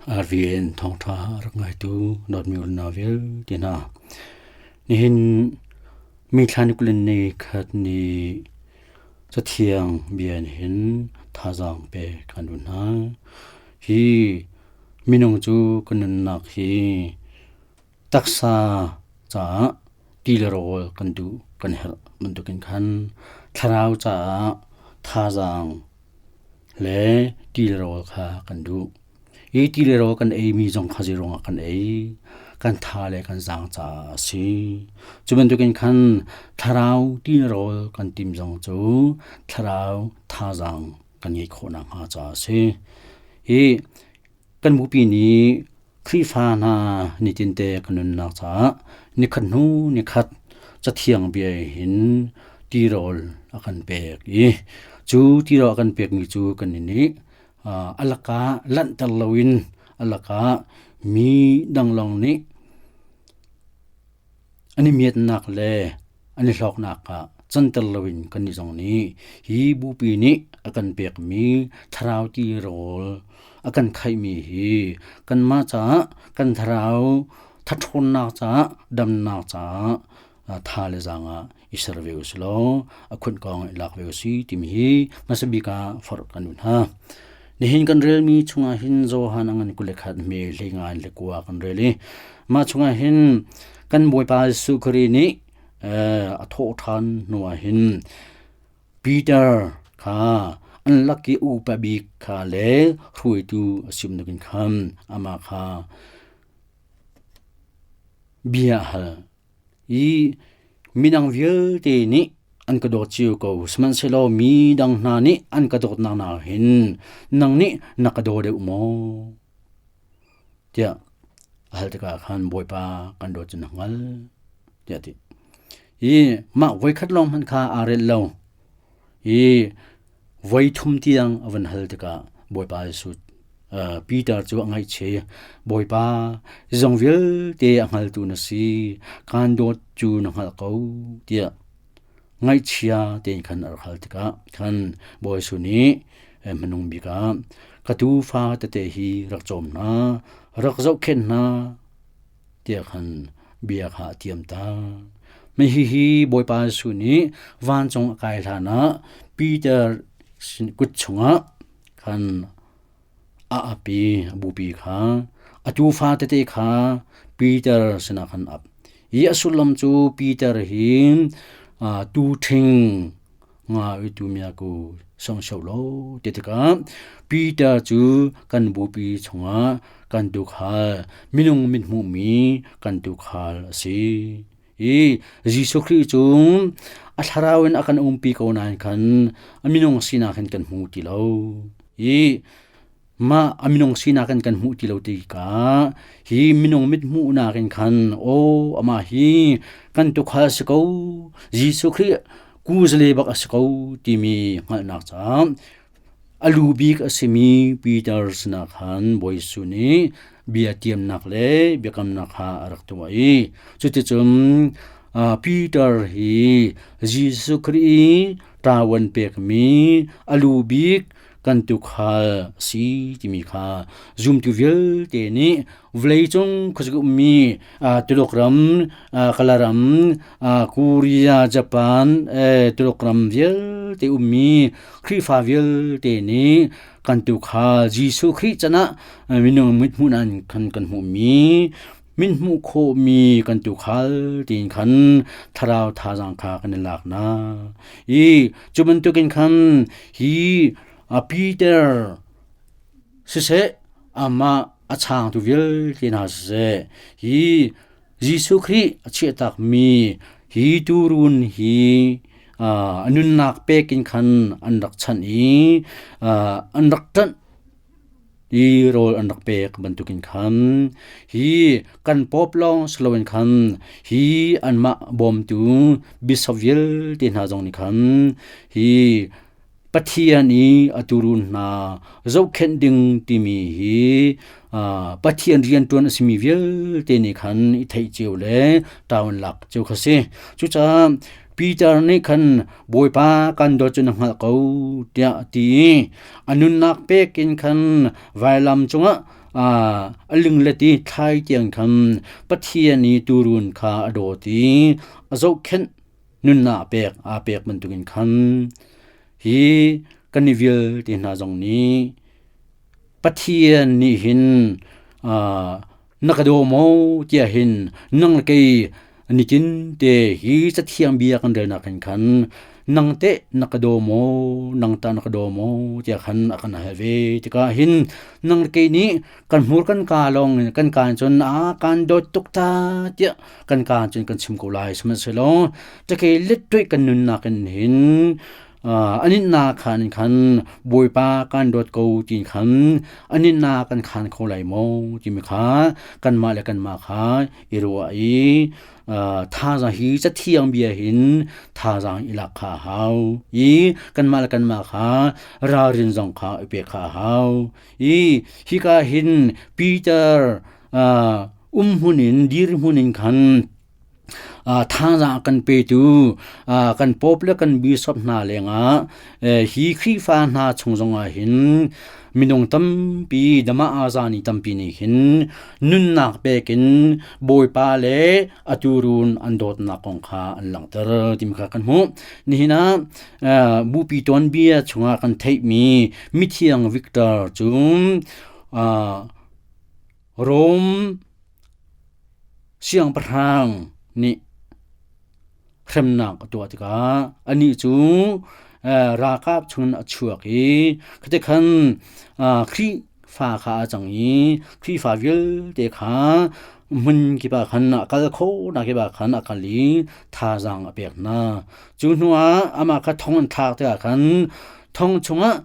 RVN thawngṭha rak ngaitu dawtmi unau vialte hna. Nihin mi thla ni 20 ni khat ni cathiang bia in hin thazaang pe kan duh hna. Hi minung cu kan nunnak hi taksa caah ti le rawl kan duh kan herh bantukin khan thlarau caah thazaang le ti le rawl kha kan duh. Hi ti le rawl kan eimi zong kha zeiruangah kan ei? Kan tha le kan zaang caah a si. Cu bantukin khan thlarau ti le rawl kan tim zong cu thlarau thazaang kan ngeih khawh nakhnga caah a si. Hi kan bupi nih Khrihfa hna nitinte kan nunnak caah nikhat hnu nikhat Cathiang bia hin tirawl a kan pek i cu tirawl a kan pekmi cu kannih nih a lakah lanhter loin a lakah mi dang lawng nih an i miatnak le an i hlawknak ah canter loin kannih zong nih hi bupi nih a kan pekmi thlarau tirawl a kan khaihmi hi kanmah caah kan thlarau thathawnnak caah damnak caah tha le zaang ah i ser ve u silaw a khunh kong i lak ve u si timi hi hmasa bik ah forh kan duh hna. Nihin kan relmi chungah hin Johan a ngan 21 hme hleinga in le kua kan rel i mah chungah hin kan Bawipa Jesuh Khrih nih a thawh ṭhan hnuah hin Peter kha an lak i upa bik kha le hruaitu a sim nakin khan amah kha bia a hal i midang vialte nih an ka dawt cio ko sihmanhsehlaw mi dang hna nih an ka dawtnak na hin nang nih na ka daw deuh maw tiah a hal tikah khan Bawipa kan dawt cu na hngal tiah a ti. Hi mah voikhat lawng hmanh kha aa relh lo. Hi voi thum tiang a van hal tikah Bawipa Jesuh Peter cu a ngaihchia. Bawipa, zong vialte a hngaltu na si, kaan dawt cu na hngalh ko tiah ngaihchia tein khan a rak hal tikah khan Bawi Jesuh nih hmanung bik ah ka tuufa tete hi rak cawm hna, rak zohkhenh hna tiah khan bia kha a tiam ta. Mah hihi Bawipa Jesuh nih vancung a kai hlanah Peter kut chungah khan a ap i a bupi kha a tuufa tete kha Peter sinah khan ap. Hi a sullam cu Peter hi tuu ṭhing nga i tu miaku song sho lo ti tikah Peter cu kan bupi chungah kan tuukhal minung mithmuhmi kan tuukhal a si. I Jesuh Khrih cu a thlarau in a kan umpi ko nain khan a minung sinak in kan hmu ti lo. I mah a minung sinak in kan hmuh ti lo tikah hi minung mit hmuhnak in khan aw amah hi kan tukhal si ko Jesuh Khrih kuzale bak a si ko timi hngalhnak caah A lu bik a simi Peter sinah khan Bawi Jesuh nih bia tiamnak le biakamnak kha a rak tuah i cuticun Peter hi Jesuh Khrih i ṭavuan pekmi a lu bik kan tuukhal a si timi kha zumtu vialte nih vawleicung khuazing ummi Tuluk ram, Kala ram, Korea, Japan, Tuluk ram vialte ummi Khrihfa vialte nih kan tuukhal Jesuh Khrih can ah minung mithmuh nan kan kan hmuhmi mithmuh khawhmi kan tuukhal tiin khan thlarau thazaang kha kan i lak na. I cu bantukin khan hi Peter siseh amah a changtu vialte hna siseh hi Jesuh Khrih a chiahtakmi hi tuurun hi a nunnak pek in khan an rak chanh i an rak ṭanh i rawl an rak pek bantukin khan hi kan pawp lawng si loin khan hi anmah bawmtu bishop vialte hna zong nih khan hi Pathian i a tuurun hna zohkhenh ding timi hi Pathian rianṭuan a simi vialte nih khan i theih cio le ṭaun lak cio kha si. Cucaah Peter nih khan Bawipa kan dawt cu na hngalh ko tiah a ti i a nunnak pek in khan vailam cungah A linglet i thlai tiang khan Pathian i tuurun kha a dawt i a zohkhenh nunnak pek aa pek bantukin khan hi kan i vialte hna zong nih Pathian nih hin na ka daw maw tiah hin nang le kei nitin te hi cathiang bia kan relnak hin khan nang teh na ka daw maw, nang tah na ka daw maw tiah khan a kan hal ve tikah hin nang le kei nih kan hmur kan ka lawng in kan kaan cun a kan dawt tuk ta tiah kan kaan cun kan chim ko lai. Sihmanhsehlaw cakei lettuih kan nunnak in hin aninnak khan khan Bawipa kan dawt ko ti khan aninnak kan khan kho lai maw timi kha kanmah le kanmah kha i ruah i thazaang hi cathiang bia hin thazaang i lak kha a hau i kanmah le kanmah kha ralrin zong kha i pek kha a hau i hika hin Peter umhmun in dirhmun in khan Thazaang a kan petu kan pope le kan bishop hna lengah hi Khrihfa hna chung zongah hin minung tampi dama azani tampi nih hin nunnak pek in Bawipa le a tuurun an dawtnak kong kha an langhter timi kha kan hmuh. Nihin ah bupi tuanbia chungah kan theihmi mithiang Victor cu Rome Siangpahrang nih hremnak a tuah tikah anih cu ralkap chungin a chuak i khatikhan Khrihfa kha a cang i Khrihfa vialte kha hmun kip ah khan a kal khawhnak kip ah khan a kal i thazaang a pek hna. Cu hnuah amah kha thong an thlak tikah khan thong chungah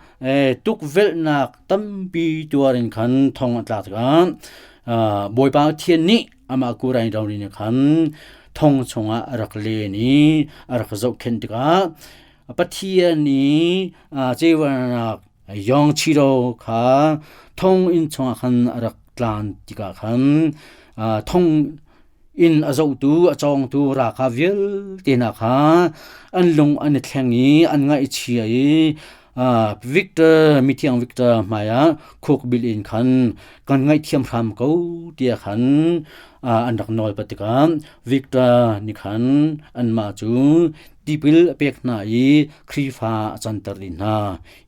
tukvelhnak tampi tuar in khan thong an tlak tikah Bawipa Pathian nih amah Kurain ro nih khan thong chungah a rak len i a rak zohkhenh tikah Pathian nih cevanak Yong Chiro kha thong inn chungah khan a rak tlan tikah khan thong inn a zohtu a cawngtu ralkap vialte hna kha an lung an i thleng i an ngaihchia i Victor mithiang Victor hmaiah khukbil in khan kan ngaihthiam hram ko tiah khan an rak nawl pat tikah Victor nih khan anmah cu tipil a pek hna i Khrihfa a canter dih hna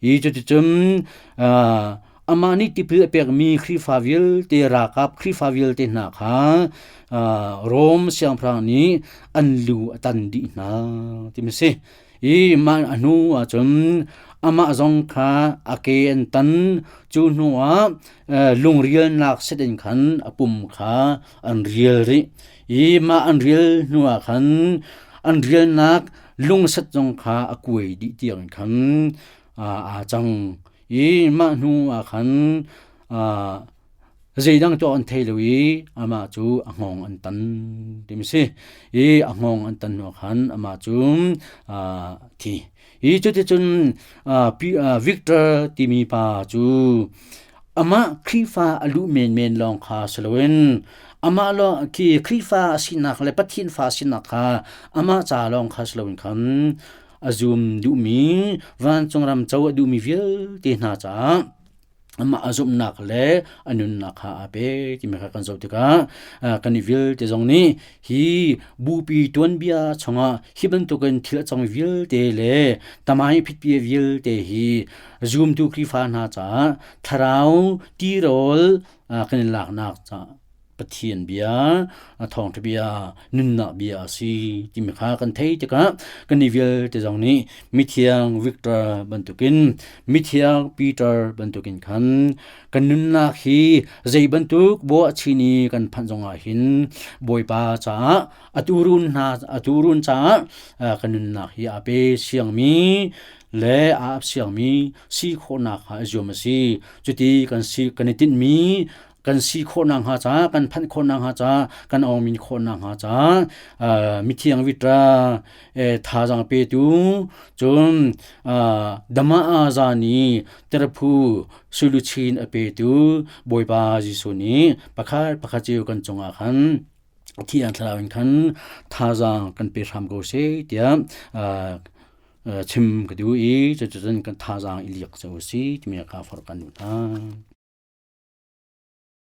i cuticun amah nih tipil a pekmi Khrihfa vialte ralkap Khrihfa vialte hna kha Rom siangpahrang nih an lu a tan dih hna ti a si. I mah a hnu ahcun amah zong kha a ke an tan. Cu hnu ah lungrialnak set in khan a pum kha an rial rih. I mah an rial hnu ah khan an rialnak lungset zong kha a kuai dih tiang khan aa cang. I mah hnu ah khan zeidang tuah an thei lo i amah cu a hngawng an tan ti a si. I a hngawng an tan hnu ah khan amah cu a thi. I cuticun Victor timi pa cu amah Khrihfa a luh menmen lawng kha si loin amah lawng khi Khrihfa a sinak le Pathian fa a sinak kha amah ca lawng kha si loin khan a zum duhmi vancung ram co a duhmi vialte hna caah amah a zumhnak le a nunnak kha aa pe timi kha kan zoh tikah kan i vialte zong nih hi bupi tuanbia chungah hi bantukin thil a cang vialte le tamai phitpi vialte hi zumtu Khrihfa hna caah thlarau tirawl kan i laknak caah Pathian bia, thawngṭha bia, nunnak bia a si timi kha kan theih tikah kan i vialte zong nih mithiang Victor bantukin mithiang Peter bantukin khan kan nunnak hi zei bantuk buahchin i kan phanh zongah hin Bawipa caah a tuurun hna a tuurun caah kan nunnak hi aa pe siangmi le aa ap siangmi si khawhnak kha a zuam a si. Cuti kan si kan i tinhmi kan si khawhnak hnga ca kan phanh khawhnak hnga ca kan awngmin khawhnak hnga ca mithiang vitra thazaang petu cun dama aza nih terphu suluchin a petu Bawipa Jesuh nih pakhat pakhat cio kan cungah khan thiang thlarau in khan thazaang kan pe hram ko seh tiah chim ka duh i cuticun kan thazaang i liak cu si timi kha forh kan duh hna.